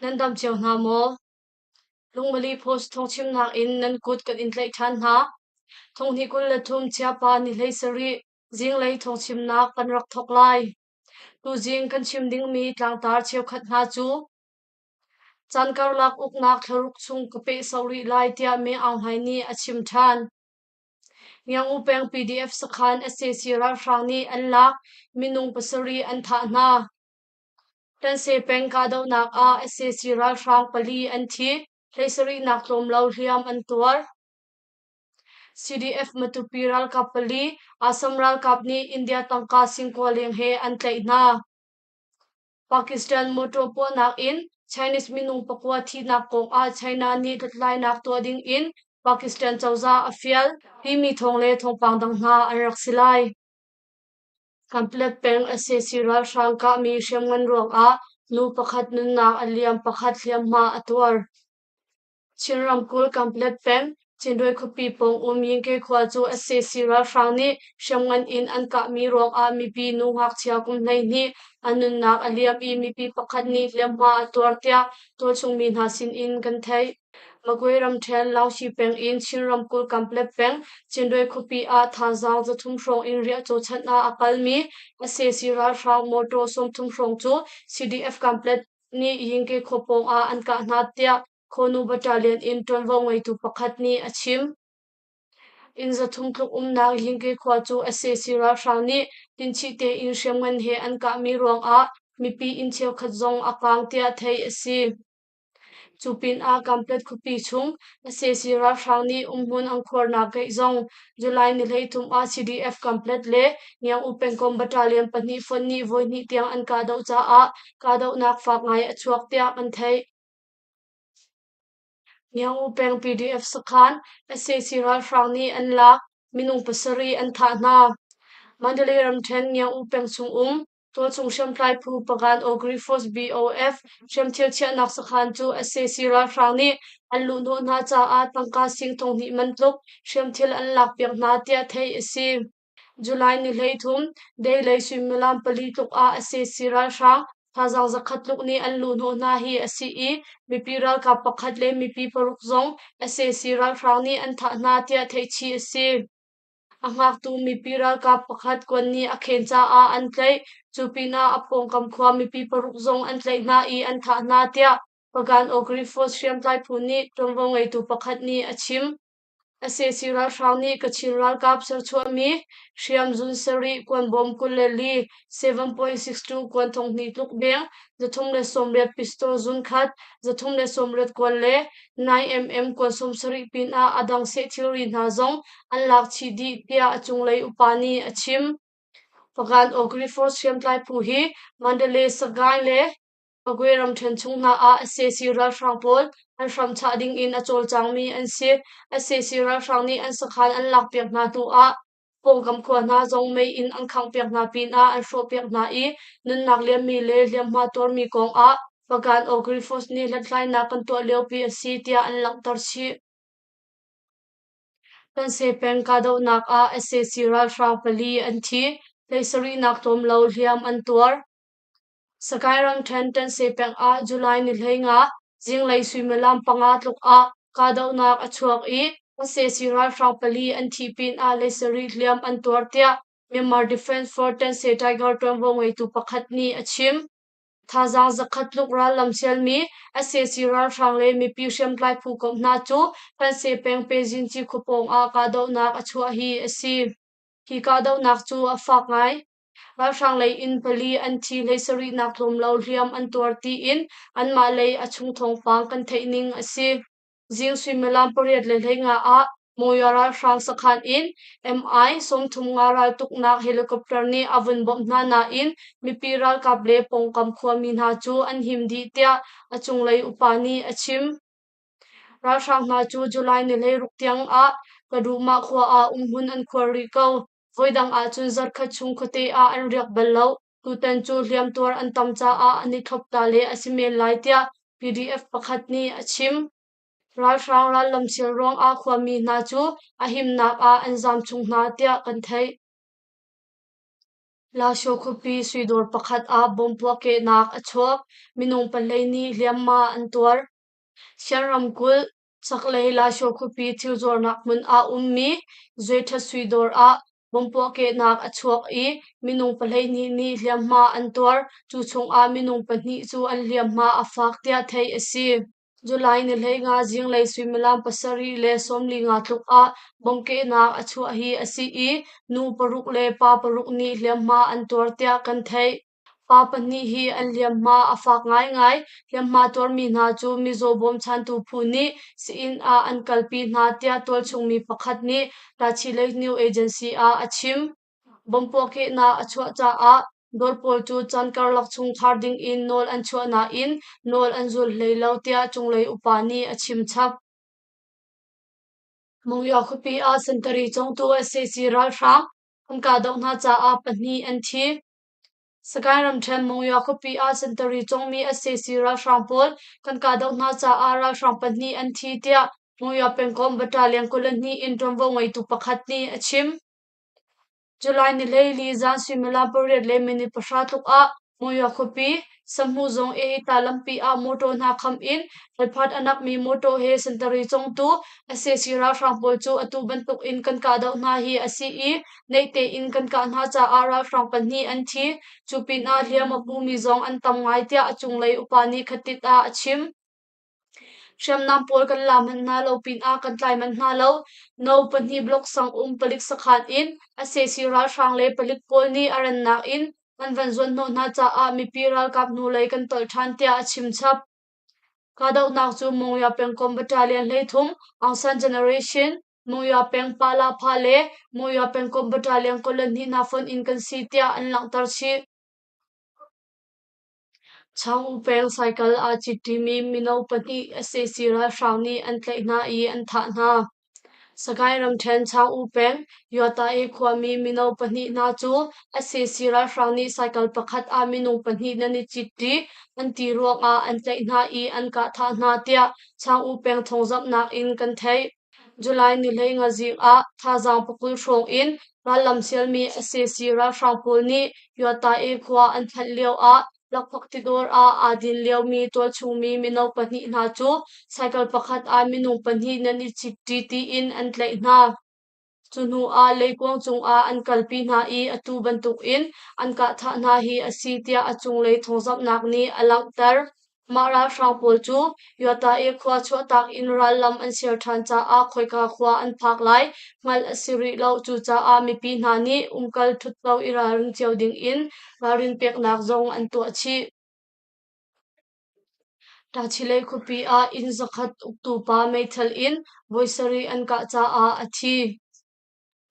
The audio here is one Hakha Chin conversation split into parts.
Nan dam cio hna maw? Lungmali Post thawngchimnak in nan kut kan in tlaih ṭhan hna. Thonghnih 23 Chiapa ni 17 zinglei thawngchimnak kan rak thawk lai. Tuzing kan chim dingmi tlangtar cheukhat hna cu Caan karlak uknak thlaruk chung ka pehsauh rih lai tiah Meng Aung Hlaing nih a chim ṭhan. Ngiang-U peng PDF sakhan sac ralhrang nih an lak, minung pasarih an thah hna. Tanse peng kahdohnak ah sac ralhrang pali an thi, hleisarihnak tlawm lo hliam an tuar. CDF Matupi ralkap pali Assam ralkap nih India tangka singkua leng he an tlaih hna. Pakistan mawṭaw puahnak in Chinese minung pakua thihnak kong ah China nih hlathlainak tuah ding in Pakistan cozah a fial timi thawng le thawngpang dang hna an rak si lai. Kanpetlet peng sac ralhrang kahmi hriamngan ruangah nu pakhat nunnak a liam pakhat hliamhma a tuar. Chin ramkulh Kanpetlet peng Cinruai khuapi pawng um Yingke khua cu sac ralhrang nih hriamngan in an kahmi ruangah mipi nu ngakchia kum 12 a nunnak a liam i mipi pakhat nih hliamhma a tuar tiah tualchung mi hna sin in kan theih. Magway ramṭhen Laushi peng in Chin ramkulh Kanpetlet peng Cinruai khuapi ah thazaang 300 hrawng in riahcaw chanh ah a kalmi sac ralhrang mawṭaw 30 hrawng cu CDF Kanpetlet nih Yingke khua pawng ah an kah hna tiah Khawnu Battalion in ṭuanvo ngeitu pakhat nih a chim. Inn 300 tluk umnak Yingke khua cu sac ralhrang nih tinchih tein hriamngan he an kahmi ruangah mipi inn cheukhat zong a kaang tiah theih a si. Cu pinah Kanpetlet khuapi chung sac ralhrang nih umhmun an khuarnak geih zong July ni 13 ah CDF Kanpetlet le Ngiang-U pengkomh Battalion pahnih fonh nih voihnih tiang an kahdoh caah kahdohnak fak ngai a chuak tiah kan theih. Ngiang-U peng PDF sakhan sac ralhrang nih an lak, minung pasarih an thah hna. Mandalay ramṭhen Ngiang-U peng chung um Tualchung hriamtlai phu Pagan Ogri Force BOF hriamthil chiahnak sakhan cu sac ralhrang nih an luhhnawh hna caah tangka sing 2000 man tluk hriamthil an lakpiak hna tiah theih a si. July ni 13, deilei suimilam pali tluk ah sac ralhrang thazaang zakhat tluk nih an luhhnawh hna hi a si i mipi ralkap pakhat le mipi paruk zong sac ralhrang nih an thah hna tiah theihchih a si. A hngaktu mipi ralkap pakhat kuan nih a khen caah an tlaih. Cu pinah a pawngkam khua mipi paruk zong an tlaih hna i an thah hna tiah Pagan Ogri Force hriamtlai phu nih ṭuanvo ngeitu pakhat nih a chim. Sac ralhrang nih Kachin ralkap serchuahmi hriam zun sarih kuanbawm 24, 7.62 kuan 2000 tluk deng, 380 pistol zun khat, 380 kuan le 9mm kuan 70 pinah a dang seh thilri hna zong an lak chih dih tiah a cunglei upa nih a chim. Pagan Ogri Force hriamtlai phu hi Mandalay, Sagaing le Magwe ramṭhen chung hna ah sac ralhrang pawl an hram chah ding in a cawlcangmi an si. Sac ralhrang nih an sakhan an lakpiak hna hnu ah pawngkam khua hna zong mei in an khanghpiak hna pinah an hrawhpiak hna i nunnak liammi le hliamhma tuarmi kong ah Pagan Ogri Force nih hlathlainak kan tuah liopi a si tiah an langhter chih. Tanse peng kahdohnak ah sac ralhrang pali an thi, hleisarihnak tlawm lo hliam an tuar. Sagaing ramṭhen Tanse peng ah July ni 15 zinglei suimilam panga tluk ah kahdohnak a chuak i sac ralhrang pali an thih pinah leisarih hliam an tuar tiah Myanmar Defense Force Tanse Tiger ṭuanvo ngeitu pakhat nih a chim. Thazaang zakhat tluk rallam sialmi sac ralhrang le mipi hriamtlai phu komh hna cu Tanse peng Pezinci khua pawng ah kahdohnak a chuah hi a si. Hi kahdohnak cu a fak ngai. Ralhrang lei in pali an thi hleisarihnak tlawm lo hliam an tuar tiin anmah lei a chung thawngpang kan theih ning a si. Zing suimilam 8:15 ah Monywa ralhrang sakhan in MI 35 raltuknak helicopter nih a vun bawmh hna nain mipi ralkap le pawngkam khuami hna cu an him dih tiah a cunglei upa nih a chim. Ralhrang hna cu July ni 16 tiang ah Kadumah khua ah umhmun an khuar rih ko. Voidang ahcun zarhkhat chung khuate ah an riak bal lo. Tutan cu hliamtuar an tam caah an i thlop ta le a si men lai tiah PDF pakhat nih a chim. Ralhrang rallam sial ruangah khuami hna cu a himnak ah an zaam chung hna tiah kan theih. Lasho khuapi suidawr pakhat ah bomb puahkehnak a chuak. Minung 12 hliamhma an tuar. Shan ramkulh chaklei Lasho khuapi thil zuarnak hmun ah ummi Zuetha suidawr ah bomb puahkehnak a chuak i minung 12 nih hliamhma an tuar. Cu chungah minung pahnih cu an hliamhma a fak tiah theih a si. July ni 15 zinglei suimilam 7:45 tluk ah bomb-kehnak a chuah hi a si i nu paruk le pa paruk nih hliamhma an tuar tiah kan theih. Pa pahnih hi an hliamhma a fak ngaingai. Hliamhma tuarmi hna cu mizaw bawmchantu phu nih sii-inn ah an kalpi hna tiah tualchung mi pakhat nih Tachileik News Agency ah a chim. Bomb puahkehnak a chuah caah dawr pawl cu caan karlak chung khar ding in nawl an chuah nain nawl an zul hlei lo tiah cunglei upa nih a chim chap. Monywa khuapi ah sentari cawngtu sac ralhrang an kahdoh hna caah pahnih an thi. Sagaing ramṭhen Monywa khuapi ah sentari cawngmi sac ralhrang pawl kan kahdoh hna caah ralhrang pahnih an thi tiah Monywa pengkomh battalion 22 in ṭuanvo ngeitu pakhat nih a chim. July ni 14 zan suimilam 8:10 tluk ah Monywa khuapi Sahmuzung Ehita lampi ah motor hna kham in Alphard a nakmi motor he sentari congtu sac ralhrang pawl cu atu bantuk in kan kahdoh hna hi a si i naih tein kan kah hna caah ralhrang pahnih an thi. Cu pinah hliam a pumi zong an tam ngai tiah a cunglei upa nih khatit ah a chim. Hriamnam pawl kan la manh hna lo pinah kan tlai manh hna lo. No. Pahnih block sang um palik sakhan in sac ralhrang le palik pawl nih a rannak in an van zuanhnawh hna caah mipi ralkap hnulei kan tolh ṭhan tiah a chim chap. Kahdohnak cu Monywa pengkomh Battalion 13, Aung San Generation, Monywa peng Palapha le Monywa pengkomh Battalion 22 hna fonh in kan si tiah an langhter chih. Chaung peng cycle aa citṭimi mino pahnih sac ralhrang nih an tlaih hna i an thah hna. Sagaing ramṭhen Chaung peng Yuatae khuami mino pahnih hna cu sac ralhrang nih cycle pakhat ah minung pahnih nan i citṭi an ti ruangah an tlaih hna i an kah thah hna tiah Chaung peng thawngzamhnak in kan theih. July ni 15 zing ah thazaang 20 hrawng in rallam sialmi sac ralhrang pawl nih Yuatae khua an phanh lio ah lakphak tidawr ah aa din liomi tualchungmi mino pahnih hna cu cycle pakhat ah minung pahnih nan i citṭi tiin an tlaih hna. Cu hnu ah leikuang cungah an kalpi hna i atu bantukin an kahthah hna hi a si tiah a cunglei thawngzamhnak nih a langhter. Mah ralhrang pawl cu Yuatae khua chuahtak in rallam an ser ṭhan caah khoika khua an phak lai hngalh a si rih lo. Cucaah mipi hna nih umkal ṭhutto i ralring cio dingin ralrin peknak zong an tuah chih. Tachileik khuapi ah inn 100 uktu pa meithal in voi sarih an kah caah a thi.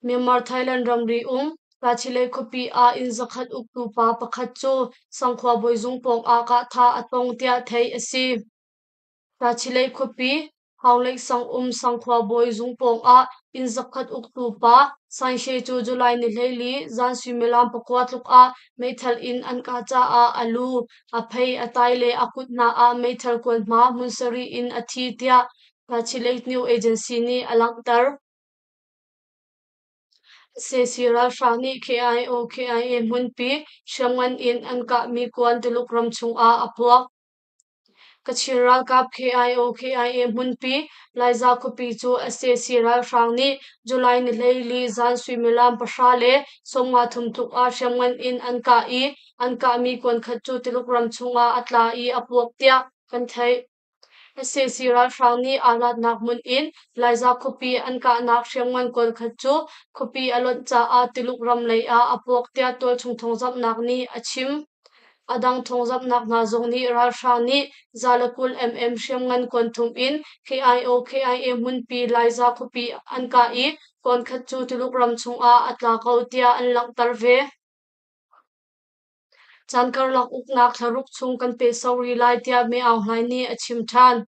Myanmar-Thailand ramri um Tachileik khuapi ah inn 100 uktu pa pakhat cu Sangkhua bawizung pawng ah kahthah a tong tiah theih a si. Tachileik khuapi Haungleik sang um Sangkhua bawi zung pawng ah inn 100 uktu pa Sangshe cu July ni 14 zan suimilam 9 tluk ah meithal in an kah caah a lu, a phei, a tai le a kut hna ah meithal kuan hma hmun sarih in a thi tiah Tachileik News Agency nih a langhter. Sac ralhrang nih KIO KIA hmunpi hriamngan in an kahmi kuan Tuluk ram chungah a puak. Kachin ralkap KIO KIA hmunpi Laiza khuapi cu sac ralhrang nih July ni 14 zan suimilam 10:53 tluk ah hriamngan in an kah i an kahmi kuan khat cu Tuluk ram chungah a tla i a puak tiah kan theih. Sac ralhrang nih aa latnak hmun in Laiza khuapi an kahnak hriamngan kuan khat cu khuapi a lonh caah Tuluk ram lei ah a puak tiah tualchung thawngzamhnak nih a chim. A dang thawngzamhnak hna zong nih ralhrang nih 120 mm hriamngan kuan thum in KIO KIA hmunpi Laiza khuapi an kah i kuan khat cu Tuluk ram chungah a tla ko tiah an langhter ve. Caan karlak uknak thlaruk chung kan pehsau rih lai tiah Mee Aung Hlaing nih a chim ṭhan.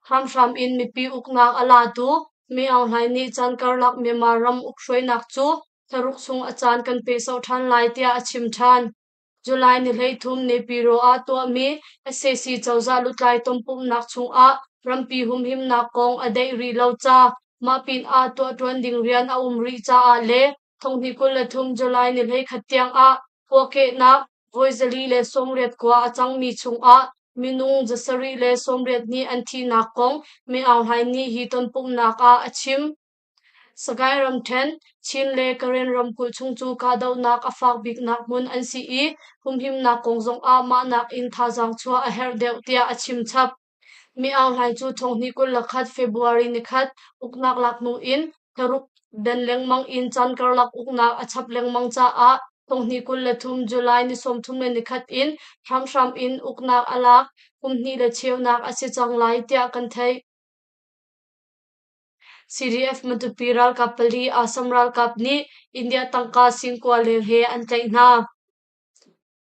Hramhram in mipi uknak a latu Mee Aung Hlaing nih caan karlak Myanmar ram ukhruainak cu thlaruk chung a caan kan pehsau ṭhan lai tiah a chim ṭhan. July ni 13 Naypyidaw ah tuahmi sac cozah lutlai tonpumhnak chungah rampi humhimnak kong a daih rih lo ca, mah pinah tuahṭuan ding rian a um rih caah le. 2023 July ni 11 tiang ah puahkehnak voi 489 a cangmi chungah minung 780 nih an thihnak kong Min Aung Hlaing nih hi tonpumhnak ah a chim. Sagaing ramṭhen, Chin le Karen ramkulh chung cu kahdohnak a fak biknak hmun an si i humhimnak kong zongah mah nakin thazaang chuah a herh deuh tiah a chim chap. Mi Aung Hlaing cu 2021 February nikhat uknak lak hnu in thlaruk dan lengmang in caan karlak uknak a chap lengmang caah 2023 July ni 31 in hramhram in uknak a lak kum hnih le cheunak a si cang lai tiah kan theih. CDF Matupi ralkap pali Assam ralkap nih India tangka singkua leng he an tlaih hna.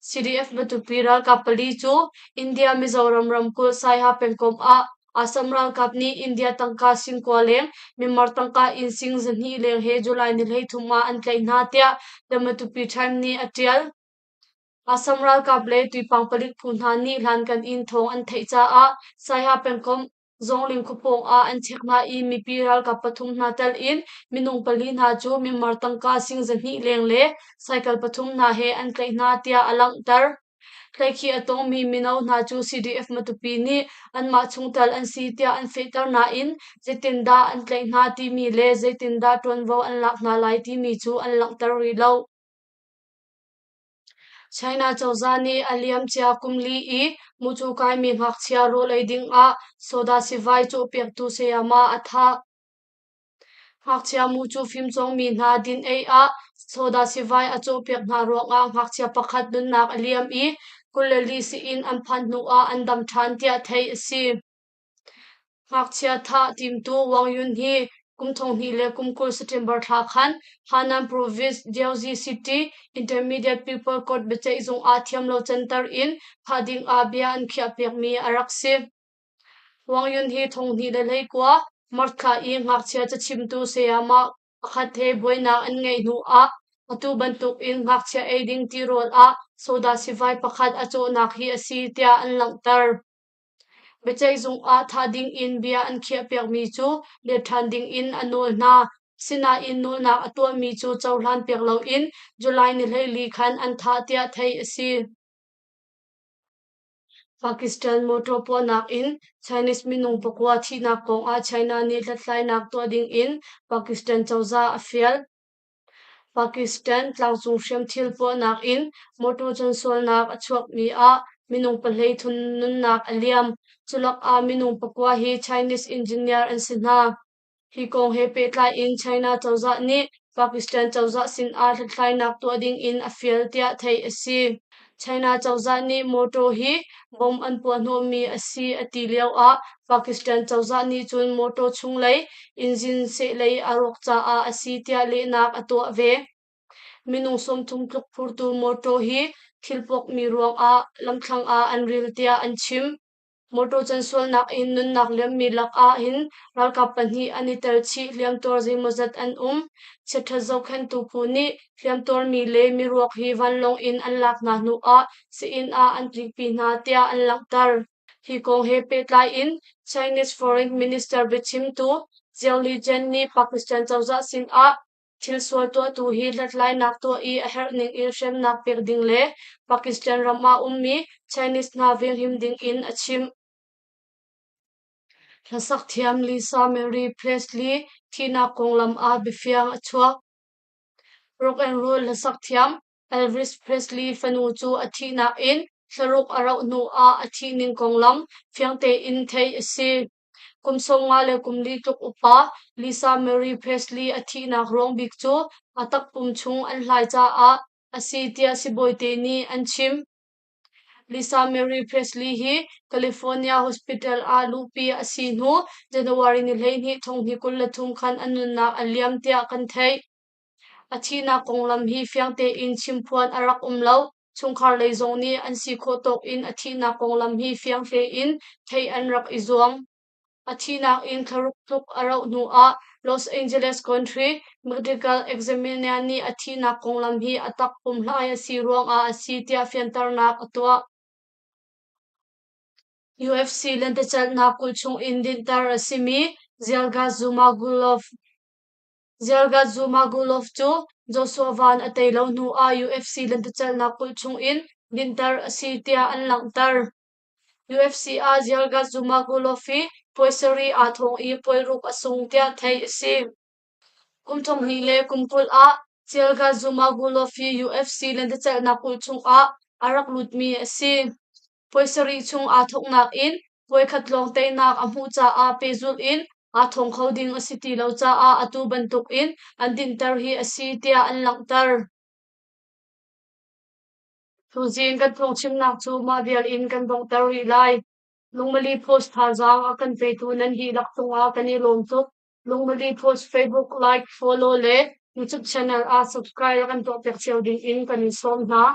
CDF Matupi ralkap pali cu India Mizoram ramkulh Saiha pengkomh ah Assam ralkap nih India tangka singkua leng Myanmar tangka in sing 200 leng he July ni 33 ah an tlaih hna tiah The Matupi Time nih a ṭial. Assam ralkap le Tuipang palik phu hna nih hlankan in thawng an theih caah Saiha pengkomh Zawngling khua pawng ah an chek hna i mipi ralkap pathum hna tel in minung pali hna cu Myanmar tangka sing 200 leng le cycle pathum hna he an tlaih hna tiah a langhter. Tlaihkhih a tongmi mino hna cu CDF Matupi nih anmah chungtel an si tiah an fehter nain zeitindah an tlaih hna timi le zeitindah ṭuanvo an lak hna lai timi cu an langhter rih lo. China cozah nih a liamcia kum li i mucu kaimi ngakchia rawl ei dingah soda sivai cawhpiaktu sayama a thah. Ngakchia mucu fimcawngmi hna din ei ah soda sivai a cawhpiak hna ruangah ngakchia pakhat nunnak a liam i 24 sii-inn an phanh hnu ah an dam ṭhan tiah theih a si. Ngakchia thah timtu Wang Yun hi kum 2020 September thla khan Hainan Province, Jiaozi City Intermediate People Court biaceihzung ah thiamlo canter in thah ding ah bia an khiahpiakmi a rak si. Wang Yun hi 2019 March thla i ngakchia cachimtu sayamah pakhat he buainak an ngeih hnu ah atu bantuk in ngakchia ei ding tirawl ah soda sivai pakhat a cawhnak hi a si tiah an langhter. Biaceihzung ah thah dingin bia an khiahpiakmi cu let ṭhan dingin a nawl hna. Sinain nawlnak a tuahmi cu cohlanpiak loin July ni 14 khan an thah tiah theih a si. Pakistan motor puahnak in Chinese minung pakua thihnak kongah China nih hlathlainak tuah dingin Pakistan cozah a fial. Pakistan tlangcung hriamthil puahnak in mawtaw cansualnak a chuakmi ah minung 13 nunnak a liam. Culak ah minung pakua hi Chinese engineer an si hna. Hi kong he pehtlai in China cozah nih Pakistan cozah sin ah hlathlainak tuah ding in a fial tiah theih a si. China cozah nih mawtaw hi bomb an puahhnawhmi a si a ti lio ah Pakistan cozah nih cun mawtaw chunglei engine sehlei a rawk caah a si tiah lehnak a tuah ve. Minung 30 tluk phurtu mawtaw hi thil puakmi ruangah lamthlang ah an ril tiah an chim. Mawtaw cansualnak in nunnak liammi lakah hin ralkap pahnih an i tel chih hliamtuar zeimawzat an um. Chiaṭhat zohkhenhtu phu nih hliamtuarmi le miruak hi vanlawng in an lak hna hnu ah sii-inn ah an tlikpi hna tiah an langhter. Hi kong he pehtlai in Chinese Foreign Minister biachimtu Zhao Lijian nih Pakistan cozah sin ah Thil sual tuahtu hi hlathlainak tuah i a herh ning in hremnak pek ding le Pakistan ram ah ummi Chinese hna venghim ding in a chimh. Hlasak thiam Lisa Marie Presley thihnak konglam ah biafiang a chuak. Rock and roll hlasak thiam Elvis Presley fanu cu a thihnak in thlaruk a rauh hnu ah a thih ning konglam fiang tein theih a si. Kum 54 tluk upa Lisa Marie Presley a thihnak ruang bik cu a takpum chung an hlai caah a si tiah sibawite nih an chim. Lisa Marie Presley hi California Hospital ah luhpi a si hnu January ni 12 2023 khan a nunnak a liam tiah kan theih. A thihnak konglam hi fiang tein chimphuan a rak um lo. Chungkhar lei zong nih an si khawh tawk in a thihnak konglam hi fiang tein theih an rak i zuam. A thihnak in thlaruk tluk a rauh hnu ah Los Angeles County Medical Examiner nih a thihnak konglam hi a takpum hlai a si ruangah a si tiah fianternak a tuah. UFC lentecelhnak kulh chung in dinhter a simi Zhalgas Zhumagulov Zhalgas Zhumagulov cu Joshua Van a tei lo hnu ah UFC lentecelhnak kulh chung in dinhter a si tiah an langhter. UFC ah Zhalgas Zhumagulov hi puai sarih aa thawng i puai ruk a sung tiah theih a si. Kum thonghnih le kum 20 ah Zhalgas Zhumagulov hi UFC lentecelhnak kulh chung ah a rak lutmi a si. Puai sarih chung aa thawknak in puai khat lawng teinak a hmuh caah pehzulh in aa thawng kho ding a si ti lo caah atu bantuk in an dinhter hi a si tiah an langhter. Tuzing kan phungchimnak cu mah vial in kan donghter rih lai. Lungmali Post thazaang a kan petu nan dihlak cungah kan i lawm tuk. Lungmali Post Facebook like, follow le YouTube channel ah subscribe a kan tuahpiak cio ding in kan in sawm hna.